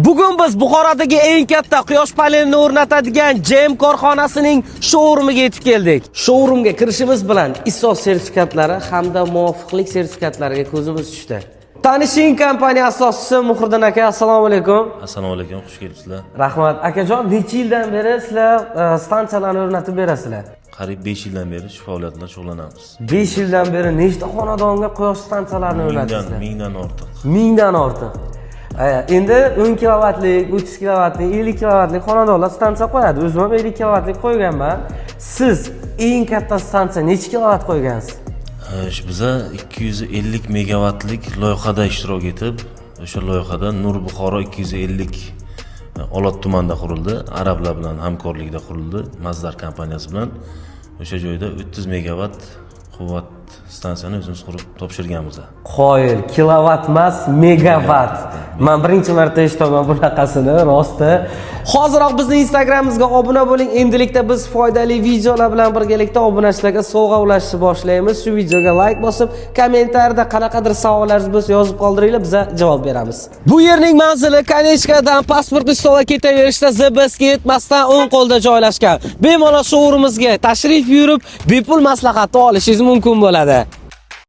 Bugun biz Buxorodagi eng katta quyosh panelini o'rnatadigan JM korxonasining shourumiga yetib keldik. Showroomga kirishimiz bilan ISO sertifikatlari hamda muvofiqlik sertifikatlariga ko'zimiz tushdi. Tanishing, kompaniya asoschisi Muhriddin aka, assalomu alaykum. Assalomu alaykum, xush kelibsizlar. Rahmat. Akajon, necha yildan beri sizlar stansiyalarni o'rnatib berasizlar? Qariyb 5 yildan beri shu faoliyat bilan shug'ullanamiz. 5 yildan beri nechta xonadonga quyosh stansiyalarini Mingdan, o'rnatdingizlar? mingdan ortiq. Mingdan ortiq. Aya, endi 10 kilovatlik, 30 kilovatlik, 50 kilovatlik xonadonlar stansiya qo'yadi. O'zim ham 50 kilovatlik qo'yganman. Siz eng katta stansiya necha kilovat qo'ygansiz? Shu biza 250 megavatlik loyihada ishtirok etib, o'sha loyihada Nur Buxoro 250 Olot tumanida qurildi. Arablar bilan hamkorlikda qurildi, Mazdar kompaniyasi bilan. O'sha joyda 30 megavat quvvat stansiyani o'zimiz qurib topshirganmiz. Qoyil, kilovat emas, megavat. Man birinchi marta eshitaman bunaqasini, rosti. Hoziroq bizni Instagramimizga obuna bo'ling. Endilikda biz foydali videolar bilan birgalikda obunachilarga sovg'a ulashishni boshlaymiz. Shu videoga like bosib, kommentariyada qanaqadir savollaringiz bo'lsa, yozib qoldiringlar, biza javob beramiz. Bu yerning manzili Konechkadan pasportni stolga ketaverishda ZBSga yetmasdan o'ng qo'lda joylashgan. Bemalol showroomimizga tashrif buyurib, bepul maslahatni olishingiz mumkin bo'ladi.